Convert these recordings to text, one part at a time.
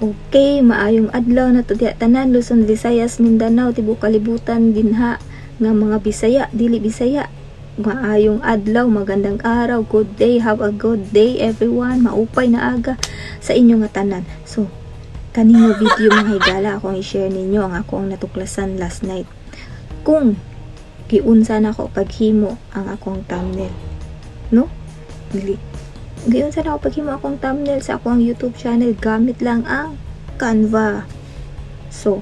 Okay, maayong adlaw na to diha tanan, Luzon, Visayas, Mindanao, tibuok kalibutan dinha nga mga Bisaya, dili Bisaya. Maayong adlaw, magandang araw, good day, have a good day, everyone. Maupay na aga sa inyo nga tanan. So, kani nga video, mga higala, akong i-share ninyo ang ako ang natuklasan last night. Kung giunsa nako paghimo ang akong thumbnail. No? Dili giunsa nako paghimo akong thumbnail sa akong YouTube channel gamit lang ang Canva. So,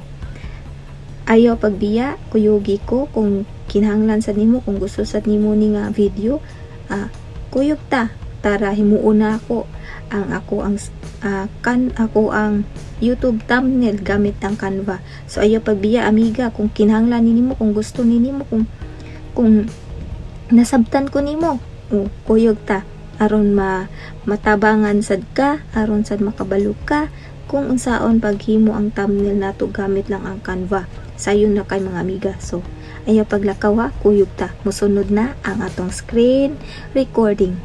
ayaw pagbiya, kuyugi ko kung kinahanglan sa nimo, kung gusto sa nimo ni nga video, kuyog ta. Tara, himuon na ako ang ako ang kan ako ang YouTube thumbnail gamit ang Canva. So ayaw pagbiya, amiga, kung kinahanglan nimo, kung gusto nimo, kung nasabtan ko nimo, oh, kuyog ta aron ma matabangan sad ka, aron sad makabalo ka kung unsaon paghimo ang thumbnail nato gamit lang ang Canva. Sayon na kay, mga amiga. So ayaw paglakaw ha, kuyog ta. Musunod na ang atong screen recording.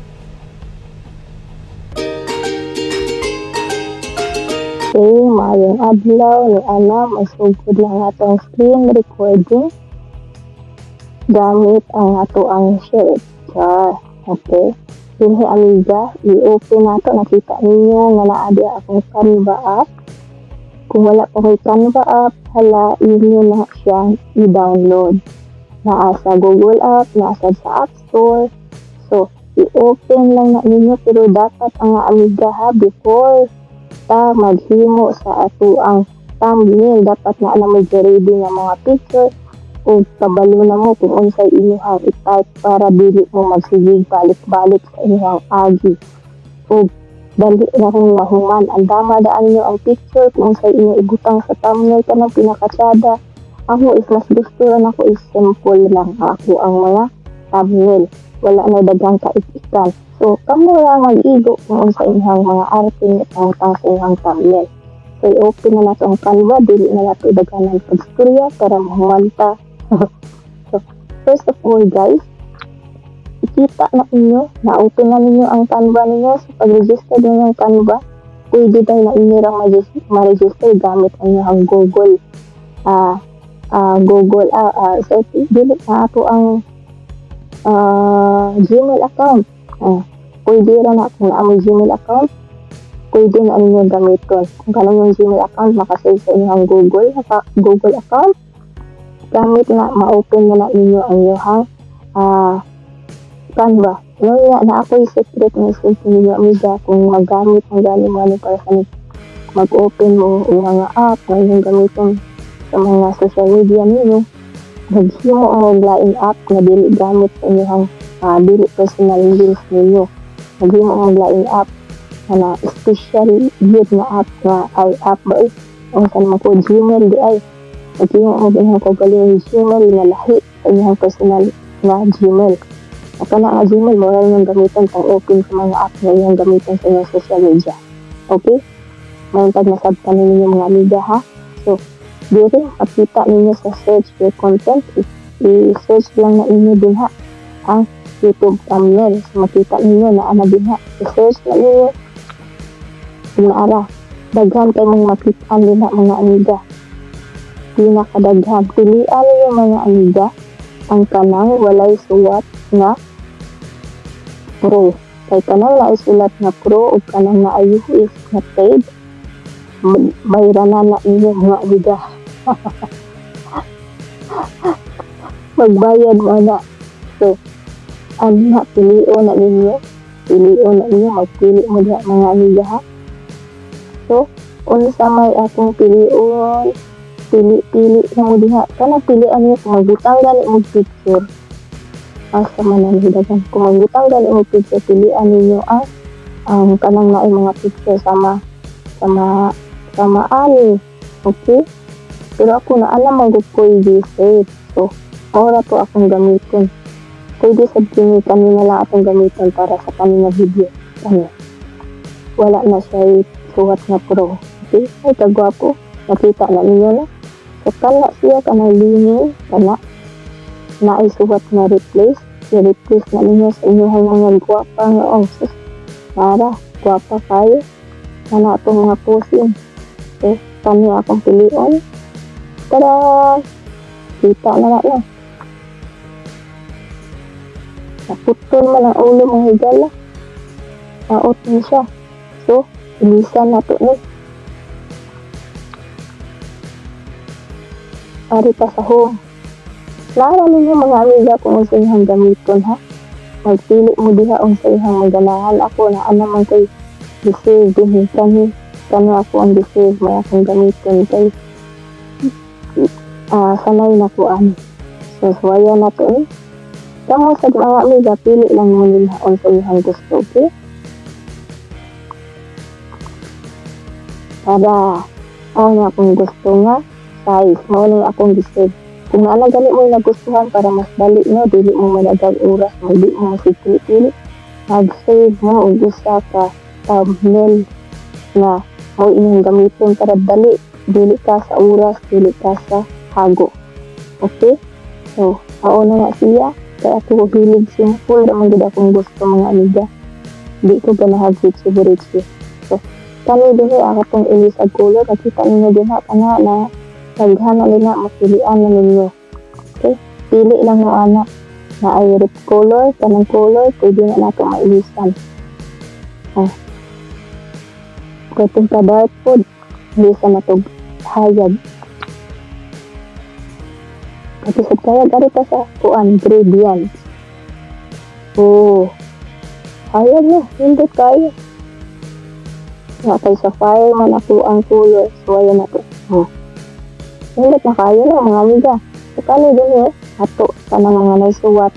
Okay, maayong adlaw ni ana, masugod lang atong screen recording gamit ang ato ang shirt. Char. Okay. Dinhi, amiga, i-open nato, nakita ninyo nga naa diha akong Canva app. Kung wala pa ko'y Canva app, hala, inyo na siyang i-download. Naa sa Google app, naa sa App Store. So, i-open lang na ninyo, pero dapat ang amiga ha, before ta maghimo sa ato ang thumbnail, dapat na na may ready nga mga picture o kabalo na mo kung unsay inyong i-type para dili mo magsigig balik-balik sa inyong agi ug dali na kung mahuman. Ang dama daan ninyo ang picture kung unsay inyong ibutang sa thumbnail, kanang pinakatsada. Ako is mas gusto ra nako is simple lang ako ang mga thumbnail, wala na daghang kaik-ikan. So kamo ra mag-igo kung unsa inyong mga arte nga ipangutang sa inyong thumbnail. So i-open na nato ang Canva, dili na nato daghanan pagstorya para mahuman ta. So first of all, guys, ikita na ninyo, na-open na ninyo ang Canva ninyo. So pag-register ninyo ang Canva, pwede daw na inyo rang ma-register gamit ang inyong Google Google so dili na ato ang Gmail account. Pwede ra na kung naa moy Gmail account, pwede na ninyo gamiton. Kung kanang yung Gmail account makasave sa inyong Google account, gamit na ma-open na na ninyo ang inyong Canva. No, nga na ako'y secret na secret ninyo, amiga, kung maggamit ang gani mo ano para sa mag-open mo o mga app na inyong gamiton sa mga social media ninyo, maghimo mo og laing app nga dili gamit sa inyong dili personal use ninyo. Maghimo mo og laing app na, na special gyud nga app nga ay app ba eh unsa naman ko, Gmail di ay maghimo mo og inyong kaugalingong Gmail nga lahi sa inyong personal nga Gmail. Ang kana nga Gmail mo ra inyong gamiton pang open sa mga app nga inyong gamiton sa inyong social media. Okay? Maayong tag nasabtan ninyo, mga amiga, ha. So, diri makita ninyo sa search your content, i-search lang na inyo dinha ang YouTube thumbnail. So, makita ninyo na ana dinha. I-search na ninyo kung naara. Daghan kay mong makita dinha, mga amiga. Pinakadaghan. Pilian ninyo, mga amiga, ang kanang walay suwat nga pro. Kay kanang naay sulat nga pro ug kanang naay US nga paid, bayranan na ninyo, mga amiga. Magbayad mo na. So, ano na, pilion na ninyo. Pilion na ninyo, magpili mo diha, mga amiga, ha. So, unsa may akong pilion, pili-pili na mo diha. Kanang pilian niyo kung magbutang gani mo picture. Asa man na dagan. Kung magbutang gani mo picture, pilian ninyo ang kanang naay mga picture sama sama ani. Okay? Pero ako na alam man gud ko'y save. So, mao ra to akong gamiton. Pwede sad kini kanina lang atong gamiton para sa kanina video. Kani. Wala na siya suwat nga pro. Okay? Ay, kagwapo. Nakita na ninyo na. So, kana siya, kanang lingin, kana naay suwat nga replace. I-replace na ninyo sa inyong mga gwapa nga, oh, sus, mara, gwapa kayo. Kana itong mga posing. So, kani akong pilion. Tada! Kita na na no. Naputol man ang ulo, mga higala. Maot ni siya. So, ilisan na to ni. Ari pa sa home. Lara ninyo, mga amiga, kung unsa inyong gamiton ha. Magpili mo diha unsa iyang maganahan. Ako na ana man kay gi-save dinhi kani. Kani ako ang gi-save, may akong gamiton kay sanay na ko ani. So suwayan na to eh. Kamo sa mga amiga, pili lang mo nila unsa iyang gusto, okay? Para mao na akong gusto nga size, mao na akong gi-save. Kung naa gani mo nagustuhan, para mas dali no, dili mo madaghang oras, mo di mo pili-pili, mag-save mo og usa ka thumbnail nga mao inyong gamiton para dali, dili ka sa oras, dili ka sa hago. Okay? So, mao na nga siya. Kaya ako hilig simple ra man gud akong gusto, mga amiga. Di ko ganahag ritsi. So, kani dinhi ako tong ilis og color, nakita ninyo dinha kana na daghan na nila, mapilian na ninyo. Okay? Pili lang mo ana na ay red color, kanang color, pwede na nato mailisan. Oh. Katong ka dark pod, ilisan na to hayag. Kato sa kayag, ari ta sa kuan, gradient. Oh. Hayag no, hindi kayo. Nga kay sa fire man ako ang color, so ayan na to. Oh. Nindot na kayo no, mga amiga. So kani din eh, ato kanang mga naisuwat,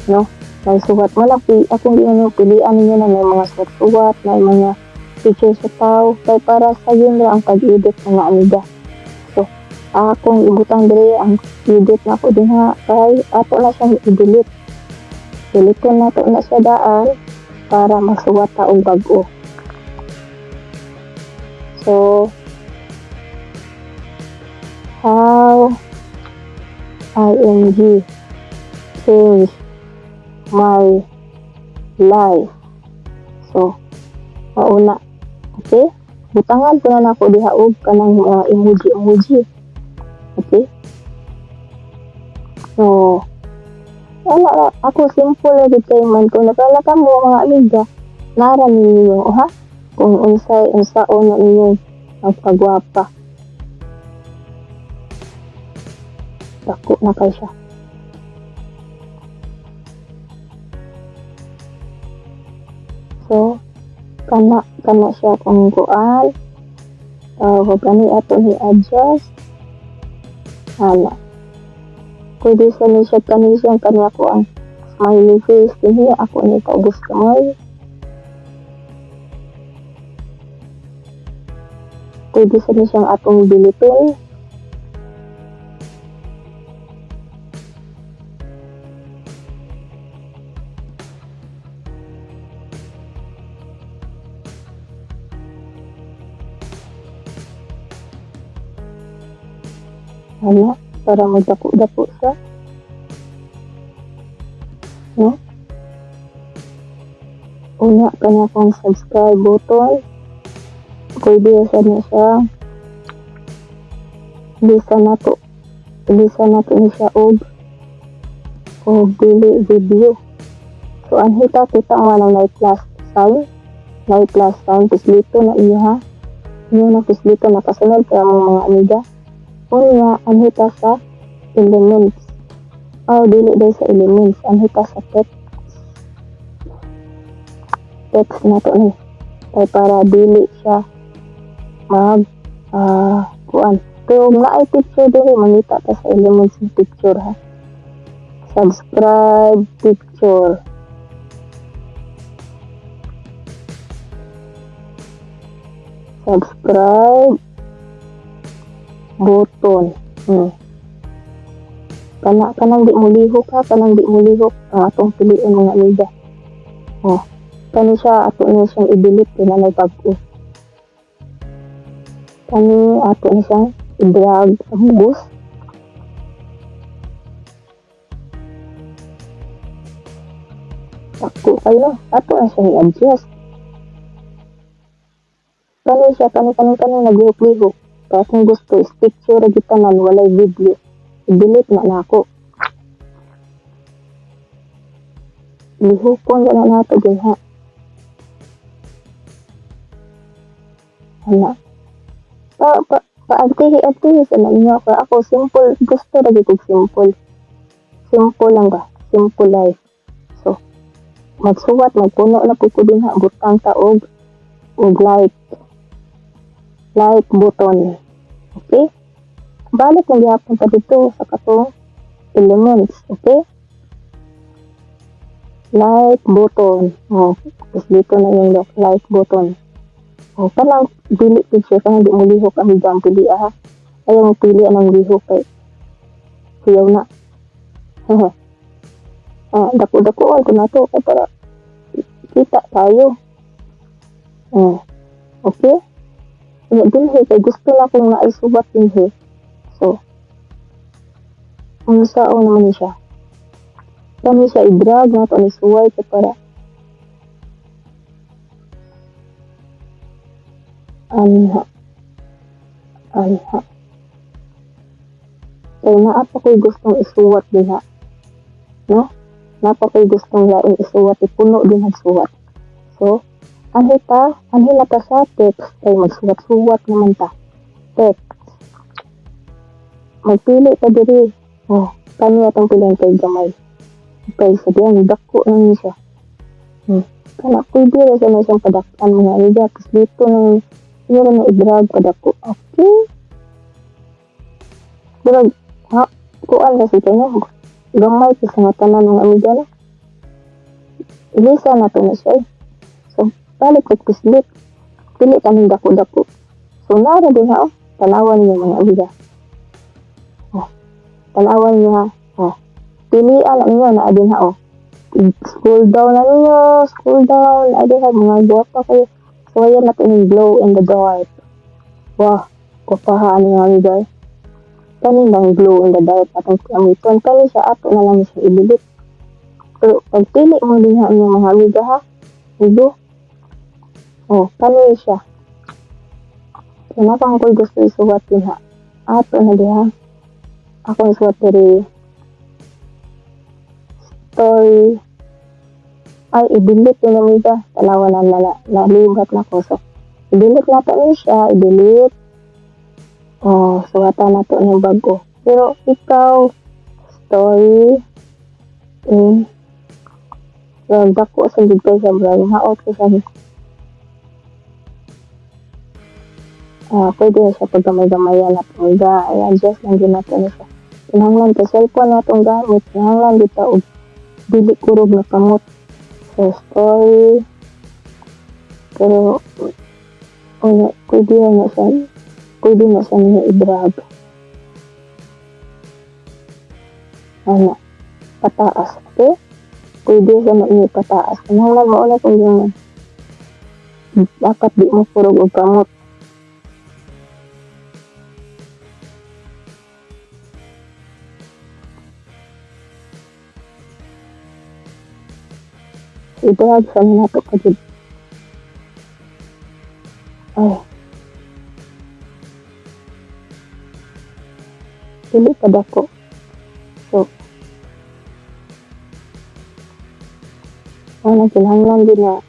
no? Naisuwat mo lang, akong ginano, pilian ninyo na may mga suwat-suwat, may mga picture sa tao, kay para sa yun ra ang pag-edit, mga amiga. So, akong ibutang dire ang edit na ako dinha kay ato na siyang i-delete. Delete na to na siya daan para masuwat ta og bag-o. So, how IMG change my life. So, mauna. Okay? Butangan ko na nako diha og kanang mga emoji emoji. Okay? So, wala ako, simple ra gid kay man kung nakala ka mo, mga amiga, nara ninyo ha kung unsay unsaon na ninyo ang pagwapa. Dako na kay siya. So, kana kana siya kung kuan. Tawag kani ato ni adjust. Hala. Pwede sa ni siya kani siya kani ako ang smiley face dinhi ako ni paubos kamay. Pwede sa ni siyang atong deleteon. Ana, para magdako-dako siya. No? Una, kana akong subscribe button. Pwede sa na siya. Bisa na to. Bisa na to ni siya og dili video. So, anhita kita nga ng night plus sign. Night plus sign, puslito na iyo ha. Iyo na puslito, nakasunod kaya mga amiga. Unya, anhita sa elements. Oh, dili day sa elements. Anhita sa text. Text na to ni. Kay para dili siya mag kuan. Pero kung naay picture dili, mangita ta sa elements ng picture ha. Subscribe picture. Subscribe button. Kana kanang di mulihok ha, kanang di mulihok ang atong piliin, mga amiga. Oh. Kani siya ato ni siyang i-delete kay na bag-o. Kani ato ni siyang i-drag sa hugos. Dako kayo no. Ato na siyang i-adjust. Kani siya, kani kani kani naglihok-lihok. Kaya kung gusto is picture ra gyud tanan, walay video. I-delete na nako. Lihokon na nato dinha. Ana. Pa pa paagtihi-agtihi sa ninyo ako. Ako simple, gusto ra gyud kog simple. Simple lang ba? Simple life. So, magsuwat, magpuno na pud ko dinha, butang ta og like. Like button. Okay? Balik na gihapon ta dito sa katong elements. Okay? Like button. Oh, tapos dito na yung like button. Oh, kanang dili picture, kanang di mo lihok ang higang pili ha. Ayaw mo pili ang lihok kay kuyaw na. Dako-dakoon ko na to kay para kita tayo. Oh, okay? Unya dinhi kay gusto na akong naisuwat dinhi. So, unsaon naman ni siya? Kani siya i-drag na to ni suway kay para anha anha. Kay naa pa ko'y gustong isuwat dinha. No? Naa pa ko'y gustong laing isuwat, ipuno din ang suwat. So, anhi ta, anhi na ta sa text kay magsuwat-suwat naman ta. Text. Magpili ta diri. Oh, kani atong pilihan kay gamay. Kay sa diyang dako na ni siya. Kana pwede ra sa na siyang padak-an mga amiga. Tapos dito nang iyo ra na i-drag padako. Okay. Drag ha, kuan ra siya no. Gamay kay sa nga tanan mga amiga no. Ilisa na to na siya. So, balik ko kuslit. Pili ka ng dako-dako. So, nara din ha, oh. Tanawan niya mga amiga. Oh. Tanawan niya. Oh. Pilian na ninyo na din ha, oh. Scroll down na ninyo. Scroll down. Ay, di ha, mga guwapa kayo. So, ayan natin yung glow in the dark. Wah, guwapahaan mga amiga. Kani bang glow in the dark atong gamiton. Kani siya, ato na lang siya i-delete. Pero, pagpili mo din ha, inyong mga amiga ha. Igo. Oh, kani siya. So, napang ko'y gusto isuwat din ha. Ato na diha. Ako isuwat diri. Story. Ay, i-delete yun amiga. Tanawa na nalibat na ko. So, i-delete na to ni siya. I-delete. Oh, suwatan na to ng bago. Pero, ikaw, story in dako sa gid kay sa vlog. Haot ko sa pwede na siya pagkamay-gamayan na amiga. Ayan, just lang din natin na siya. Kinahanglan kay cellphone na itong gamit. Kinahanglan dito og dili kurog na kamot. So, story. Pero, una, pwede na siya. Pwede na siya niya i-drag. Ano, pataas. Okay? Pwede siya na niya pataas. Kinahanglan mo ulit kung yung dapat di mo kurog og kamot. I-drag sa na nato kajud. Ay. Dili pa dako. So, ano, kinahanglan din na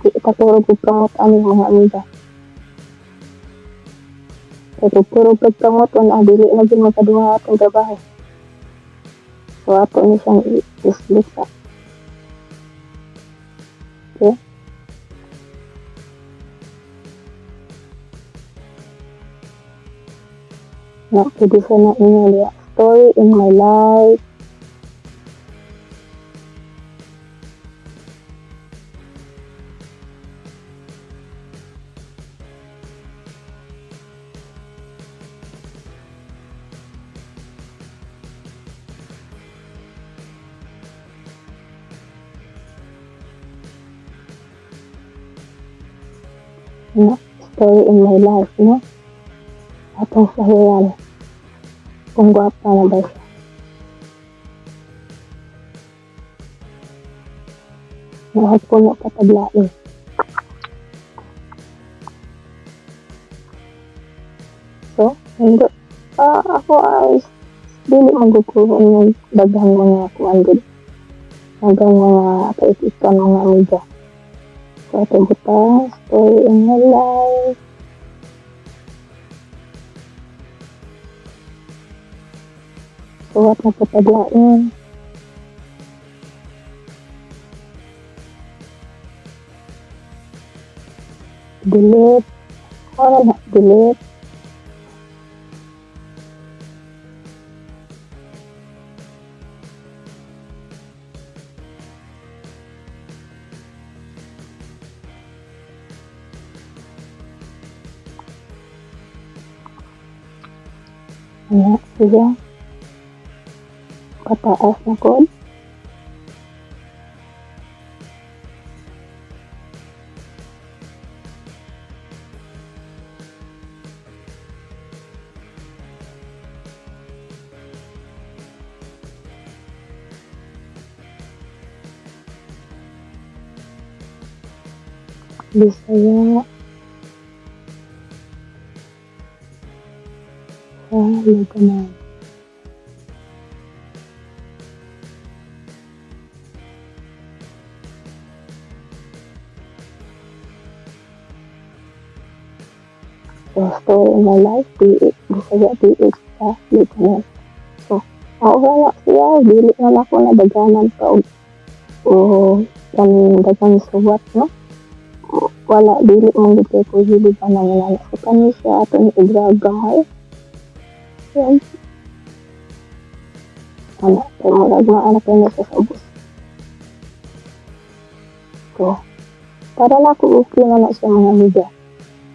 di itaturog og kamot ani mga amiga. Kay kung turog og kamot, wala, dili na gyud magkaduha atong trabaho. So, ato ni siyang i-split sa. Okay. Na, pwede siya na inyo liya. Story in my life. No, story in my life, no? Atong sahiran. Kung gwapa na ba siya. Nahag ko na pataglain. Hindi. Ako ay dili man gud ko ng daghang mga kuan gud. Daghang mga kaitikan, mga amiga. So ato butang story in my life. Suwat na po taglain. Delete. Wala na, delete. Ayan, sige. Pataas na code. Bisaya sa Lebanon. So, story in my life, PH, Bisaya PH sa Lebanon. So, ako na siya, dili na ako nadaganan pa o kaning dagang suwat, no? Wala, dili man gud kay ko hili pa na nila. So, kani siya ato ni i-drag gamay. Yan. Ana, kay murag maana kay na siya sa ubos. So, para na ako okay na na siya, mga amiga.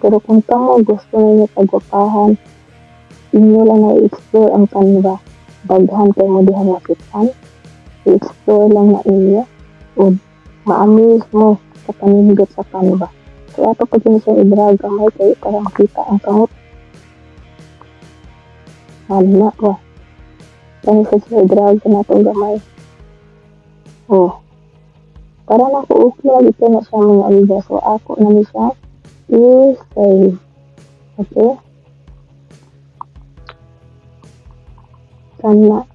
Pero kung kamo gusto ninyo pagwapahan, inyo lang na i-explore ang Canva. Daghan kay mo diha makitaan. I-explore lang na inyo. O ma-amaze mo sa panindot sa Canva. So, ato pag yun siya i-drag gamay kayo para makita ang kamot. Ano na ba? Kaya siya i-drag na itong gamay. Oh. Para na ako okay na dito na siya, mga amiga. So, ako na ni siya i-save. Okay? Kana.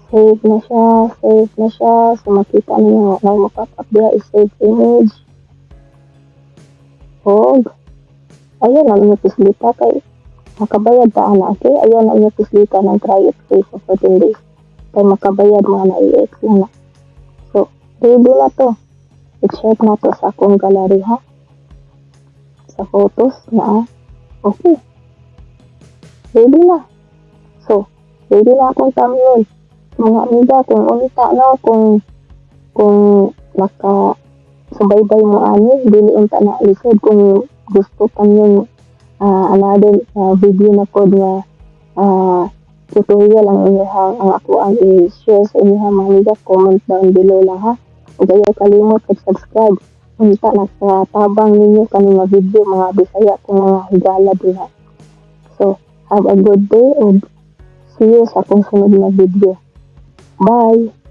Save na siya. Save na siya. So, makita niyo na mo-pop up diya i-save image. Og, ayun ang inyong pislita kay makabayad ta ana, okay? Ayun ang inyong pislita ng try it free for 14 days. Kay makabayad mga na i-X na na. So, ready na to. I-check na to sa akong gallery, ha? Sa photos na, okay. Ready na. So, ready na akong thumbnail. Mga amiga, kung unta, no, kung naka subaybay mo ani, dili unta na lisod kung gusto pa niyong another video na pod nga tutorial ang inyong, ang ako ang i-share sa inyong mga amiga, comment down below lang, ha. Ug ayaw kalimot pag-subscribe. Unta nakatabang ninyo kani nga video, mga Bisaya kung mga higala diha. So, have a good day ug see you sa akong sunod na video. Bye!